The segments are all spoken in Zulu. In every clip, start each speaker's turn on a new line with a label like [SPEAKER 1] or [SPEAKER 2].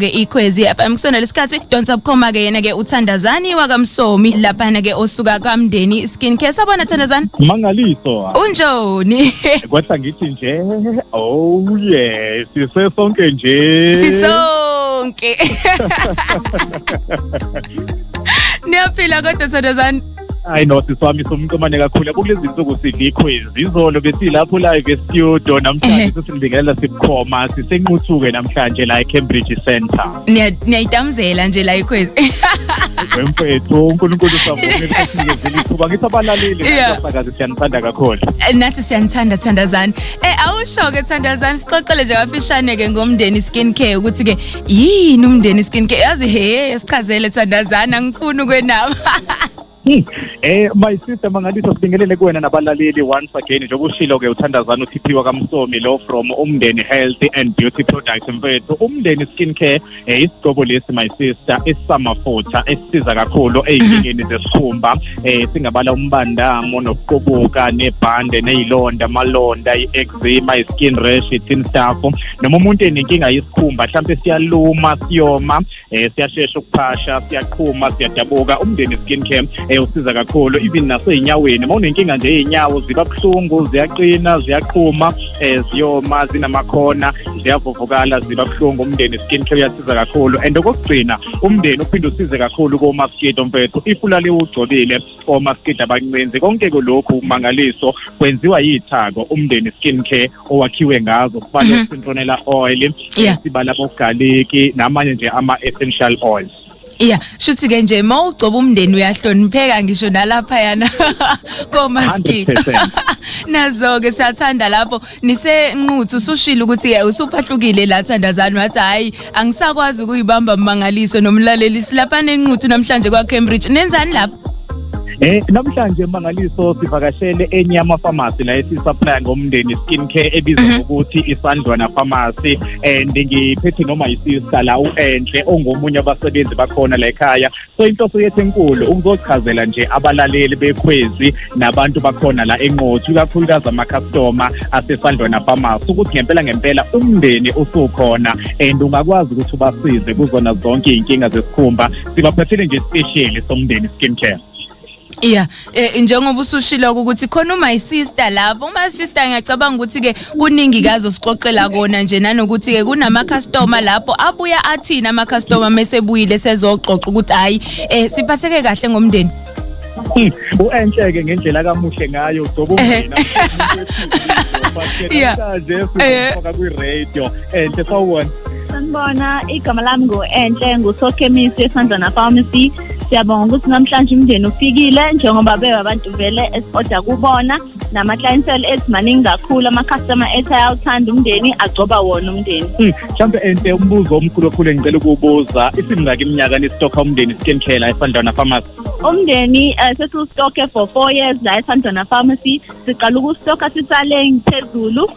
[SPEAKER 1] Ke Ikhwezi FM kusona lesikhathi donsa bukhoma ke yena ke uThandazani wakaMsomi laphana ke osuka kaMndeni Skin Care. Sabona Thandazani.
[SPEAKER 2] Mangaliso.
[SPEAKER 1] Unjoni?
[SPEAKER 2] Kwatha ngithi nje, oh yes, sisonke nje.
[SPEAKER 1] Sisonke. Niyaphila kodwa, Thandazani?
[SPEAKER 2] Hayi no, siswami somqomane kakhulu. Yabo, kulezi nsuku sidla Ikhwezi. Izolo besilapho live e-studio, namhlanje sesinibingelela sibukhoma, siseNquthu-ke namhlanje la eCambridge Center.
[SPEAKER 1] Niyayitamzela nje la Ikhwezi.
[SPEAKER 2] Wemfethu, uNkulunkulu savumile sinikezele ithuba. Ngithi abalaleli nabasakazi, siyanithanda kakhulu.
[SPEAKER 1] Nathi siyanithanda, Thandazani. Awusho ke Thandazani, sixoxele nje kafishane ke ngoMndeni Skin Care, ukuthi ke yini uMndeni Skin Care. Yazi he, sichazele Thandazani, angifuni ukwenaba.
[SPEAKER 2] My sister Mangaliso, sibingelele kuwena nabalaleli once again. Njengoba ushilo ke, uthandazana uThiphiwa kaMsomi lo from Umndeni Health and Beauty Products. Mfethu, Umndeni Skin Care isigcobo lesi, my sister, esamafutha esisiza kakhulu ey'nkingeni zesikhumba. Singabala umbandamo nokuqubuka nebhande ney'londa, amalonda, i-eczema, i-skin rash, i-thin stuff, noma umuntu enenkinga yesikhumba, mhlawumbe siyaluma, siyoma, siyashesha ukuphasha, siyaqhuma, siyadabuka, Umndeni Skin Care usiza kakhulu. Even nasey'nyaweni, uma unenkinga nje yey'nyawo, ziba buhlungu, ziyaqina, ziyaqhuma, ziyoma, zinamakhona, ziyavuvukala, ziba buhlungu, Umndeni Skin Care uyasiza kakhulu. And okokugcina, Umndeni uphinde usize kakhulu komaskito, mfethu. If ulale ugcobile, omaskito abancinzi. Konke-ke lokhu, Mangaliso, kwenziwa yithako Umndeni Skin Care owakhiwe ngazo, kubala citronella oil, sibala bogaliki namanye nje ama-essential oils.
[SPEAKER 1] Yeah, shuthi ke nje mawugcoba Umndeni uyahlonipheka ngisho nalapha yana komaskito.
[SPEAKER 2] 100%.
[SPEAKER 1] Nazo ke siyathanda lapho niseNquthu. Usushilo ukuthi ke usuphahlukile la Thandazani, wathi hayi, angisakwazi ukuyibamba. Mangaliso nomlaleli, silapha neNquthu namhlanje kwa Cambridge. Nenzani lapho?
[SPEAKER 2] Namhlanje Mangaliso sivakashele enye yama-pharmacy la esisupply ngoMndeni Skin Care, ebizwa ngokuthi iSandlwana Pharmacy, and ngiphethe noma isister la, uEnhle, ongomunye abasebenzi bakhona la ekhaya. So inhloso yethu enkulu ukuzochazela nje abalaleli beKhwezi nabantu bakhona la eNquthu, ikakhulukazi ama-customer aseSandlwana Pharmacy, ukuthi ngempela ngempela Umndeni usukhona and ungakwazi ukuthi ubasize kuzona zonke iy'nkinga zesikhumba. Sibaphathele nje special soMndeni Skin Care.
[SPEAKER 1] Yeah, njengoba usushilo ukuthi khona my sister lapho. My sister, ngiyacabanga ukuthi ke kuningi kazo sixoxela kona nje, nanokuthi ke kunama customer lapho abuya athini ama customer mesebuyile sezoxoxa ukuthi hayi, siphatheke kahle ngoMndeni.
[SPEAKER 2] U-Enhle-ke ngendlela kamuhle ngayo ugcoba Umndeni namhlanje sizofaka kwi-radio. Enhle, sawubona.
[SPEAKER 3] Sanibona, igama lami ngu-Enhle, ngusokhemisi eSandlwana Pharmacy. Siyabonga ukuthi namhlanje Umndeni ufikile, njengoba bebe abantu vele esi-order kubona nama-clientele ethu maningi kakhulu, ama-customer ethu ayawuthanda Umndeni, agcoba wona Umndeni.
[SPEAKER 2] Mhlawumbe Enhle, umbuzo omkhulu kakhulu engicela ukuwubuza, isimingaki iminyaka nisitokha Umndeni Skin Care la eSandlwana Pharmacy?
[SPEAKER 3] Umndeni sesiwustokhe for 4 years la eSandlwana Pharmacy. Siqala ukustoka sisale phezulu,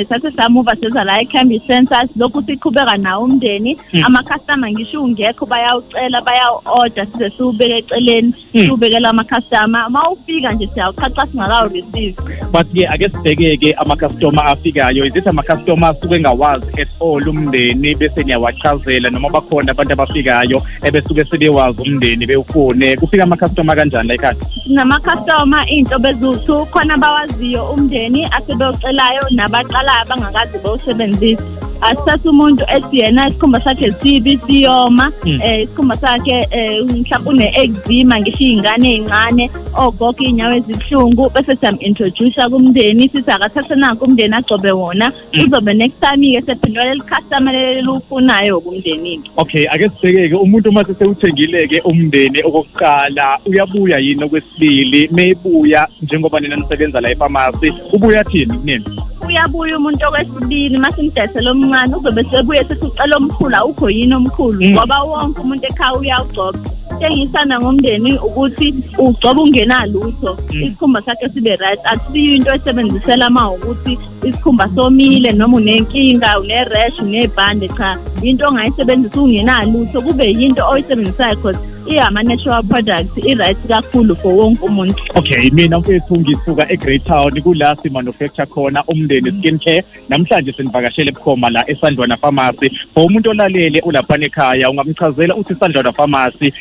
[SPEAKER 3] sathe samuva seza la eCambridge Center. Lokhu siqhubeka nawo Umndeni. Ama-customer ngisho ungekho bayawucela, bayawu-order, size siwubeke eceleni, siwubekela ama-customer. Uma ufika nje siyawuqhaqa singakawu-receive.
[SPEAKER 2] But-ke ake sibheke-ke ama-customer afikayo. Is it ama-customer asuke engawazi at all Umndeni bese niyawachazela, noma bakhona abantu abafikayo ebesuke sebewazi Umndeni bewufune? Kufika ama-customer kanjani la ekhaya?
[SPEAKER 3] Sinama-customer iy'nhlobo eziwu-two: khona abawaziyo Umndeni asebewucelayo, nabaqalayo abangakaze bewusebenzise. Asithathe umuntu ethi yena isikhumba sakhe sibi, siyoma, isikhumba sakhe mhlawumbe une-eczema, ngisho iy'ngane ey'ncane, ogogo, iy'nyawo ezibuhlungu, bese siyam-introduce kuMndeni, sithi akathathe nanku Umndeni agcobe wona. Uzobe next time-ke sephendula leli customer leli eliwufunayo kuMndeni-ke.
[SPEAKER 2] Okay, ake sibheke-ke umuntu uma sesewuthengile-ke Umndeni okokuqala, uyabuya yini okwesibili? Mebuya, njengoba nina nisebenza la efamasi, ubuya athini kunini?
[SPEAKER 3] Uyabuya umuntu okwesibili. Uma simdayisela omncane, uzobe sebuye sethi ucela omkhulu, awukho yini omkhulu? Ngoba wonke umuntu ekhaya uyawugcoba. Into engiyithanda ngoMndeni ukuthi ugcoba ungenalutho, isikhumba sakhe sibe right. Akusiyo into esebenzisela uma ukuthi Isikhumba somile noma unenkinga, une-rash, unebhande, cha, into ongayisebenzisa ungenalutho, kube yinto oyisebenzisayo because iyama-natural products, i-right kakhulu for wonke umuntu.
[SPEAKER 2] Okay, mina mfethu ngisuka eGreytown, kula si-manufacture khona Umndeni Skincare. Namhlanje sinivakashele bukhoma la eSandlwana Pharmacy. For umuntu olalele ulaphana ekhaya, ungamchazela uthi iSandlwana Pharmacy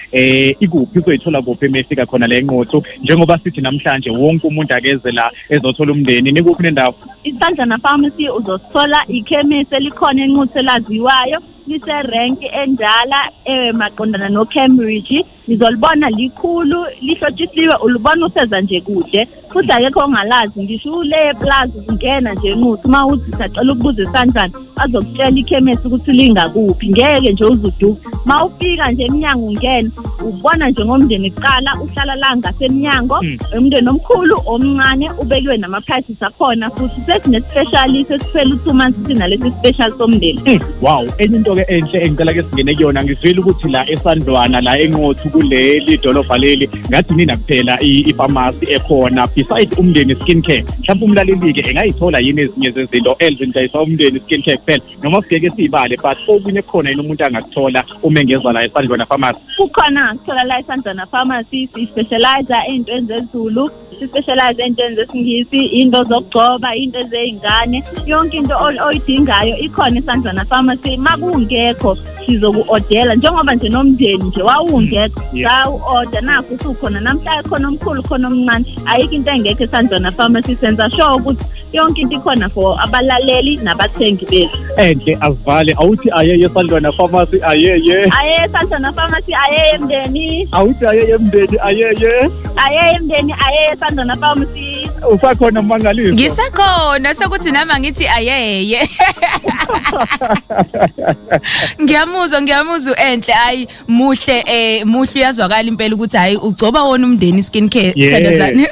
[SPEAKER 2] ikuphi, uzoyithola kuphi emefika khona la eNquthu? Njengoba sithi namhlanje wonke umuntu akeze la ezothola Umndeni, nikuphi nendawo?
[SPEAKER 3] ISandlwana Pharmacy uzosithola ikhemisi elikhona eNquthu elaziwayo, liserenki endala maqondana no-Cambridge. Nizolibona likhulu, lihlotshisiwe, ulibona useza nje kude, futhi akekho ongalazi. Ngisho ule plaza ungena nje eNquthu, uma uthi sacela ukubuza eSandlwana, bazokutshela ikhemisi ukuthi lingakuphi, ngeke nje uzuduke. Uma ufika nje emnyango ungena, ubona nje ngoMndeni kuqala, uhlala la ngasemnyango. Umndeni omkhulu, omncane, ubekiwe nama-prices akhona, futhi sesine-special, sesiphela u-2 months sinalesi special soMndeni.
[SPEAKER 2] Wow, enye into ke enhle engicela ke singene kuyona, ngizwile ukuthi la eSandlwana, la eNquthu, kuleli dolobha leli, ngathi nina kuphela i-pharmacy ekhona beside Umndeni Skincare. Mhlawumbe umlaleli-ke engayithola yini ezinye zezinto elizindayisa Umndeni Skincare kuphela, noma singeke siyibale, but okunye kukhona yini umuntu angakuthola uma engezwa la eSandlwana Pharmacy?
[SPEAKER 3] Kukhona angakuthola la eSandlwana Pharmacy. Si-specialize ey'ntweni zezulu, si-specialize ey'ntweni zesingisi, into zokugcoba, into zey'ngane, yonke into oyidingayo ikhona eSandlwana Pharmacy. Ma kungekho sizoku-odela, njengoba nje noMndeni nje wawungekho, sawu-oda, nakho usukhona namhlanje, khona omkhulu, khona omncane. Ayikho into engekho eSandlwana Pharmacy. Senza sure ukuthi yonke into ikhona for abalaleli nabathengi bethu.
[SPEAKER 2] Enhle, asivale. Awuthi ayeye Sandlwana Pharmacy, ayeye.
[SPEAKER 3] Ayeye Sandlwana Pharmacy, ayeye Mndeni.
[SPEAKER 2] Awuthi ayeye Mndeni, ayeye.
[SPEAKER 3] Ayeye Mndeni, ayeye Sandlwana Pharmacy.
[SPEAKER 2] Usakhona, Mmangaliso?
[SPEAKER 1] Ngisakhona, sekuthi nami angithi ayeye. Ngiyamuzwa, ngiyamuzwa enhle. Hayi, muhle, muhle, uyazwakala impela ukuthi hayi, ugcoba wona Umndeni Skin Care. Thandazani.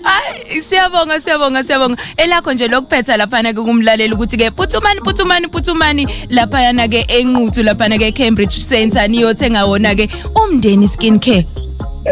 [SPEAKER 1] Hayi, siyabonga, siyabonga, siyabonga. Elakho nje lokuphetha laphana ke kumlaleli ukuthi ke phuthumani, phuthumani, phuthumani laphayana ke eNquthu, laphana ke Cambridge Center, niyothenga wona ke Umndeni Skin Care.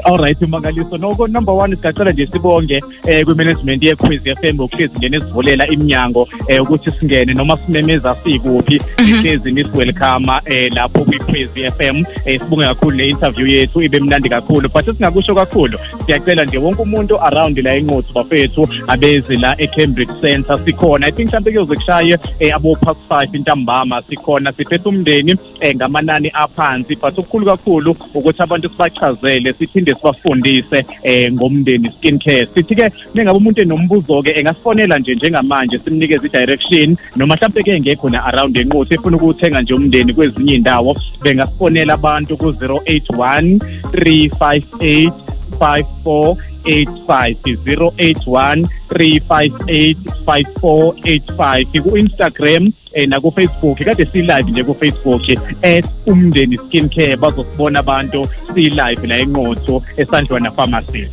[SPEAKER 2] Alright, Mangaliso, noko number 1 singacela nje sibonge kwi-management yeKhwezi FM ngokuhlezi nje nesivulela iminyango ukuthi singene noma simemeza sikuphi, sihlezi nisi-welcome lapho kwiKhwezi FM. Sibonge kakhulu, le interview yethu ibe mnandi kakhulu, but singakusho kakhulu, siyacela nje wonke umuntu around la eNquthu, bafethu, abeze la eCambridge Center, sikhona. I think mhlawumbe kuyoze kushaye abo past 5 intambama, sikhona, siphethe Umndeni ngamanani aphansi, but okukhulu kakhulu ukuthi abantu sibachazele, siphinde sibafundise ngoMndeni Skin Care. Sithi ke nengabe umuntu enombuzo ke engasifonela nje njengamanje, simnikeze i-direction, noma mhlawumbe ke engekho na around eNquthu, efuna ukuthenga nje Umndeni kwezinye indawo, bengasifonela abantu ku-081 358 5485, 081 358 5485. Ku-Instagram naku-Facebook, kade si-live nje ku-Facebook @UmndeniSkincare, bazosibona abantu si-live la eNquthu eSandlwana Pharmacy.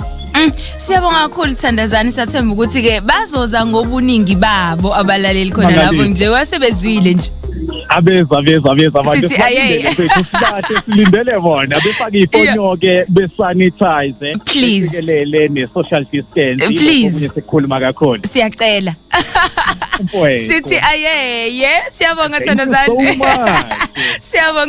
[SPEAKER 1] Siyabonga kakhulu, Thandazani, sathemba ukuthi ke bazoza ngobuningi babo abalaleli khona lapho
[SPEAKER 2] Mangaliso.
[SPEAKER 1] nje wasebezwile nje.
[SPEAKER 2] Abeza, abeza, abeza abantu.
[SPEAKER 1] Sithi ayeye.
[SPEAKER 2] Sibalindele, mfethu, sibahle, silindele bona befake ifonyo-ke, besanitize,
[SPEAKER 1] Please.
[SPEAKER 2] beqikelele ne-social distance.
[SPEAKER 1] Please.
[SPEAKER 2] Okunye sikukhuluma kakhulu.
[SPEAKER 1] Siyacela.
[SPEAKER 2] Mfowethu.
[SPEAKER 1] Sithi ayeye. Siyabonga,
[SPEAKER 2] Thank you
[SPEAKER 1] Thandazani.
[SPEAKER 2] so much.
[SPEAKER 1] Siyabonga.